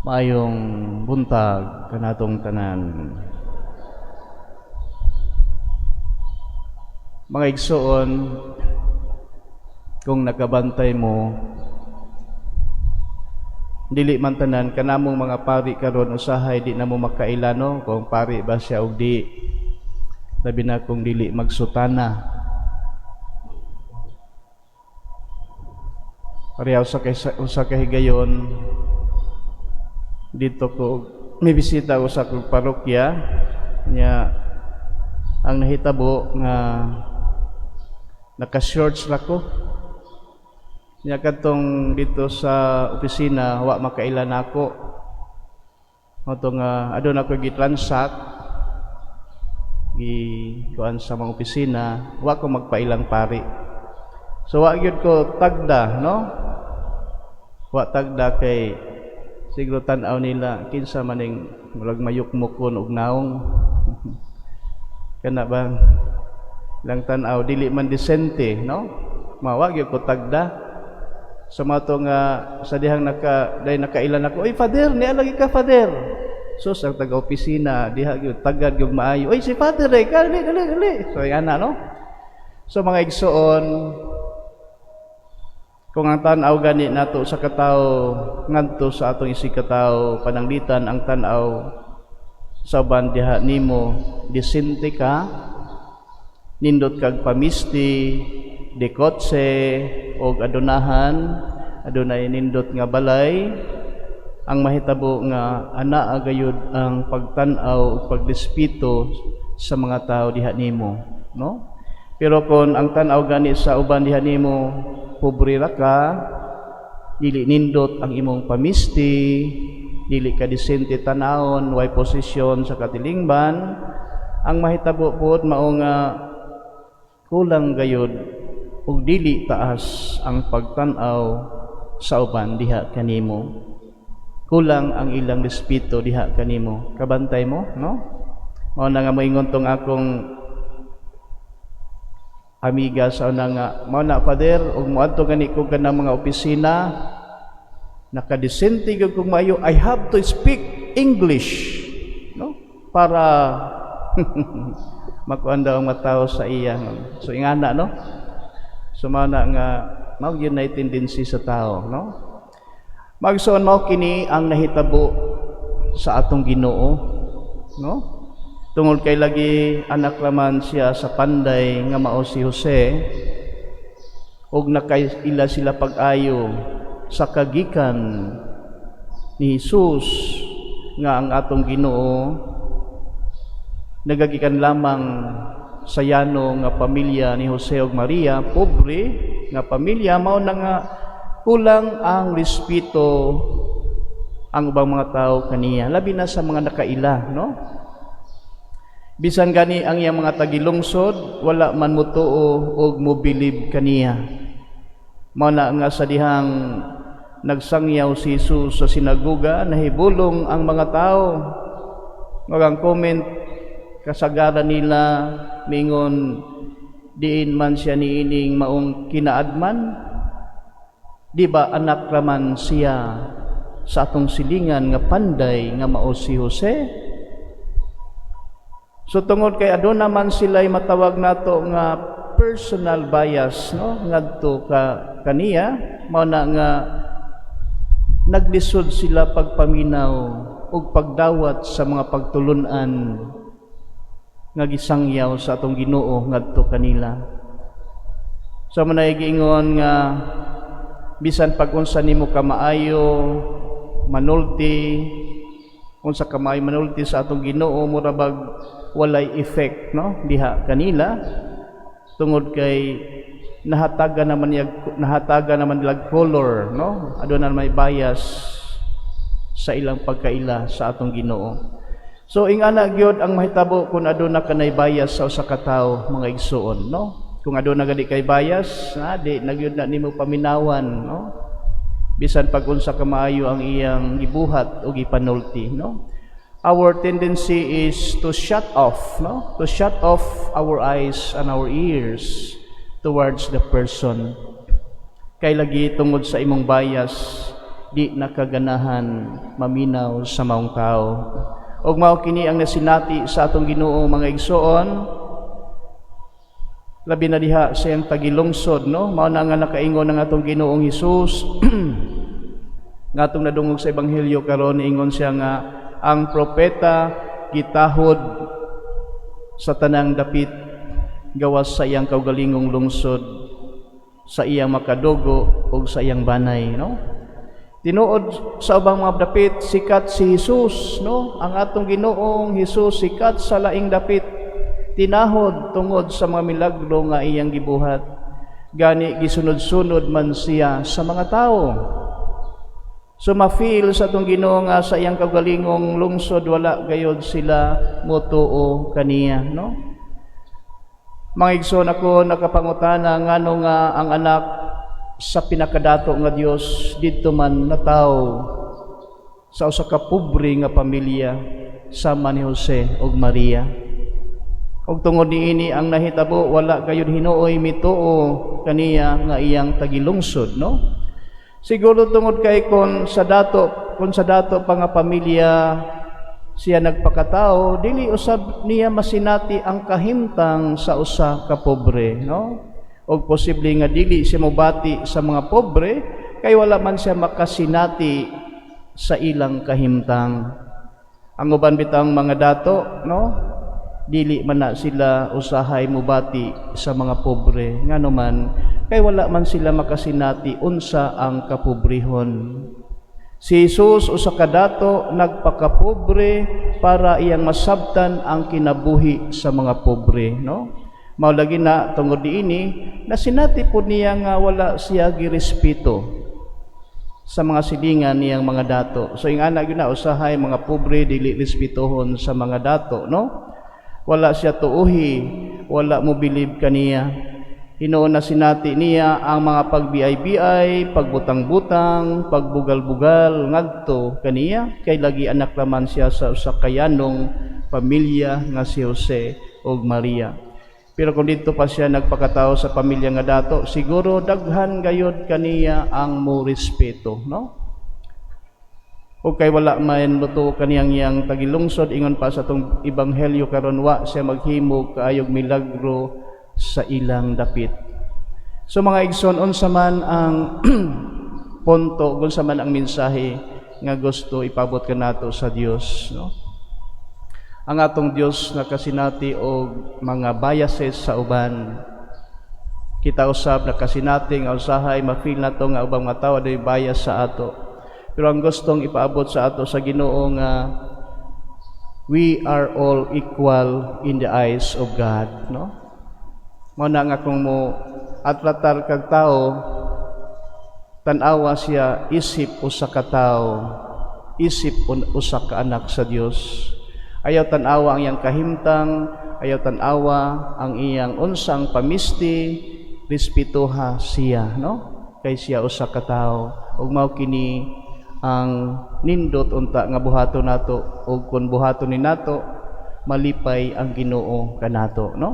Maayong buntag kanatong tanan. Mga igsoon, kung nakabantay mo, dili man tanan kanamong mga pari karon, usahay di na mo makaila, no, kung pari ba siya og di, labi na kung dili magsutana. Pareha sa kay usa ka higayon dito ko may bisita ko sa akong parokya nya, ang nahitabo nga naka-shorts ra ko nya. Kadtong dito sa opisina, wa makaila nako. Mao nga aduna ko gitransact, gi kuan sa mga opisina, wa ko magpailang pari. So wa gyud ko tagda, no? Wa tagda kay siguro tan-aw nila, kinsa maning murag mayukmukon og naong. Kana ba lang tan-aw, dili man disente, no? Mawa gyud ko tagda. Sa mga to nga sa dihang naka day nakailan ako, "Oy Father, niya lagi ka, Father." So sa taga-opisina diha gyud tagad gyud maayo, "Oy, si Father eh, dali dali dali." So ana, no? So mga igsoon, kung ang tan-aw gani nato sa katawo ngadto sa atong isig katawo, pananglitan ang tan-aw sa uban diha nimo disente ka, nindot kag pamisti, dekotse og adunahan, adunay nindot nga balay, ang mahitabo nga anaa gayud ang pagtan-aw ug pagrespeto sa mga tao diha nimo, no? Pero kon ang tan-aw gani sa uban diha nimo, pobre ra ka, dili nindot ang imong pamisti, dili ka disente tanawon, way posisyon sa katilingban, ang mahitabo pod mao nga kulang gayud ug dili taas ang pagtan-aw sa uban diha kanimo. Kulang ang ilang respeto diha kanimo. Kabantay mo, no? Mao na nga moingon tong akong amiga sa una nga, "Mao na, Father, ug moadto gani ko kanang mga opisina, nakadisente gyud kog maayo. I have to speak English, no, para makuan daw ang mga tao sa iya." So ingana, no? So mao na nga mao gyud na tendency sa tao, no? Magsoon, mao kini ang nahitabo sa atong Ginoo, no? Tungod kay lagi anak raman siya sa panday nga mao si Jose ug nakaila sila pag-ayo sa kagikan ni Jesus, nga ang atong Ginoo nagagikan lamang sa yano nga pamilya ni Jose ug Maria, pobre nga pamilya. Mao na nga kulang ang respeto ang ubang mga tao kaniya, labi na sa mga nakaila, no? Bisan gani ang iyang mga tagilungsod, wala man motuo og mobilib kaniya. Mao na nga sa dihang nagsangyaw si Jesus sa sinagoga, nahibulong ang mga tao. Ang comment kasagaran nila mingon, "Diin man siya niining maong kinaadman? Di ba anak raman siya sa atong silingan nga panday nga mao si Jose?" So tungod kay aduna man sila'y matawag nato nga personal bias, no, ngadto ka kaniya, mao na nga naglisod sila pagpaminaw ug pagdawat sa mga pagtulunan nga gisangyaw sa atong Ginoo ngadto kanila. So manay giingon nga bisan pag unsa nimo ka maayo manulti, unsa ka maayo manulti sa atong Ginoo, mura bag walay effect, no, diha kanila, tungod kay nahatagan naman nila color, no? Aduna may bias sa ilang pagkaila sa atong Ginoo. So ingana gyud ang mahitabo kung aduna kanay bias sa usa ka tawo, mga igsuon, no? Kung aduna gani kay bias na, di na gyud na nimo paminawan, no, bisan pag unsa ka maayo ang iyang gibuhat o gipanulti, no? Our tendency is to shut off, no, to shut off our eyes and our ears towards the person, kay lagi tungod sa imong bias. Di nakaganahan maminaw sa maong tao. Og mao kini ang nasinati sa atong Ginoo, mga igsoon, labi na diha sa iyang tagilungsod, no? Mao na nga nakaingon ang atong Ginoong Hesus nga atong nadungog sa ebanghelyo karon. Ingon siya nga ang propeta gitahod sa tanang dapit gawas sa iyang kaugalingong lungsod, sa iyang makadugo ug sa iyang banay, no? Tinuod, sa ubang mga dapit sikat si Jesus, no? Ang atong Ginoong Hesus sikat sa laing dapit, tinahod tungod sa mga milagro nga iyang gibuhat. Gani gisunod-sunod man siya sa mga tao. So ma-feel sa atong Ginoo nga sa iyang kaugalingong lungsod wala gayod sila motuo kaniya, no? Mga igsoon, ako nakapangutana ngano nga ang anak sa pinakadato nga Dios didto man natawo sa usa ka pobre nga pamilya sama ni Jose ug Maria. Ug tungod niini ang nahitabo, wala gayud hinuoy mituo kaniya nga iyang tagilungsod, no? Siguro tungod kay kon sa dato pa nga pamilya siya nagpakatao, dili usab niya masinati ang kahimtang sa usa ka pobre, no? Og posible nga dili siya mobati sa mga pobre kay wala man siya makasinati sa ilang kahimtang. Ang uban bitang mga dato, no? Dili man na sila usahay mobati sa mga pobre, ngano man kay wala man sila makasinati unsa ang kapobrehon. Si Jesus, usa ka dato, nagpakapobre para iyang masabtan ang kinabuhi sa mga pobre, no? Mao lagi na tungod niini nasinati pud niya nga wala siya girespeto sa mga silingan niyang mga dato. So ingana gyud na usahay mga pobre dili respetuhon sa mga dato, no? Wala siya tuuhi, wala mo bilib kaniya. Hinuon nasinati niya ang mga pagbiay-biay, pagbutang-butang, pagbugal-bugal ngadto kaniya kay lagi anak raman siya sa usa ka yanong pamilya nga si Jose ug Maria. Pero kung dito pa siya nagpakatao sa pamilya nga dato, siguro daghan gayod kaniya ang mo respeto, no? O kay wala man motuo kaniyang iyang tagilungsod, ingon pa sa atong ebanghelyo karon, wa siya maghimo kaayog milagro sa ilang dapit. So mga igsoon, unsa man ang punto, unsa man ang mensahe nga gusto ipabot kanato sa Dios, no? Ang atong Dios nakasinati og mga biases sa uban. Kita usab nakasinati nga usahay ma-feel nato nga ubang mga tawo adunay bias sa ato. Pero ang gustong ipaabot sa ato sa Ginoo nga we are all equal in the eyes of God, no? Mao na nga kung mo atratar kag tao, tan-awa siya isip usa ka tawo, isip usa ka anak sa Dios. Ayaw tan-awa ang iyang kahimtang, ayaw tan-awa ang iyang unsang pamisti, respetuha siya, no? Kay siya usa ka tawo. Ug mao kini ang nindot unta nga buhaton nato, ug kung buhaton ni nato, malipay ang Ginoo kanato, no?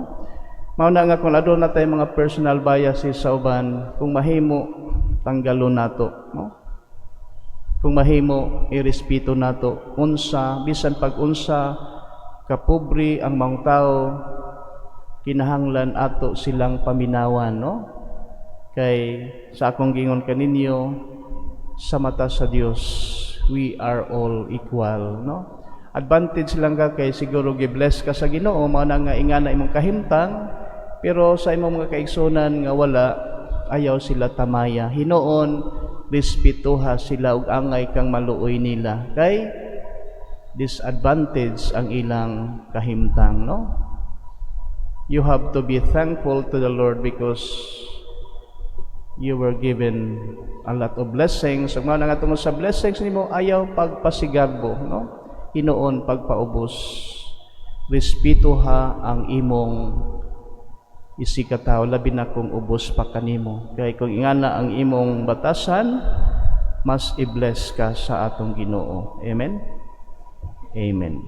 Mao na nga kung aduna tay mga personal biases sa uban, kung mahimo tanggalon nato, no? Kung mahimo irespeto nato unsa bisan pag unsa kapobre ang mga tao, kinahanglan ato silang paminawan, no? Kay sa akong gingon kaninyo, sa mata sa Dios we are all equal, no? Advantage lang ka kay siguro gi-bless ka sa Ginoo, mao na nga ingana imong kahimtang, pero sa imong mga kaigsunan nga wala, ayaw sila tamaya. Hinuon respetuha sila ug angay kang maluoy nila kay disadvantage ang ilang kahimtang, no? You have to be thankful to the Lord because you were given a lot of blessings. Ug mao na nga tungod sa blessings nimo, ayaw pagpasigarbo, no? Hinuon pagpaubos, respetuha ang imong isigkatawo, labi na kung ubos pa kanimo, kay kung ingana ang imong batasan, mas i-bless ka sa atong Ginoo. Amen. Amen.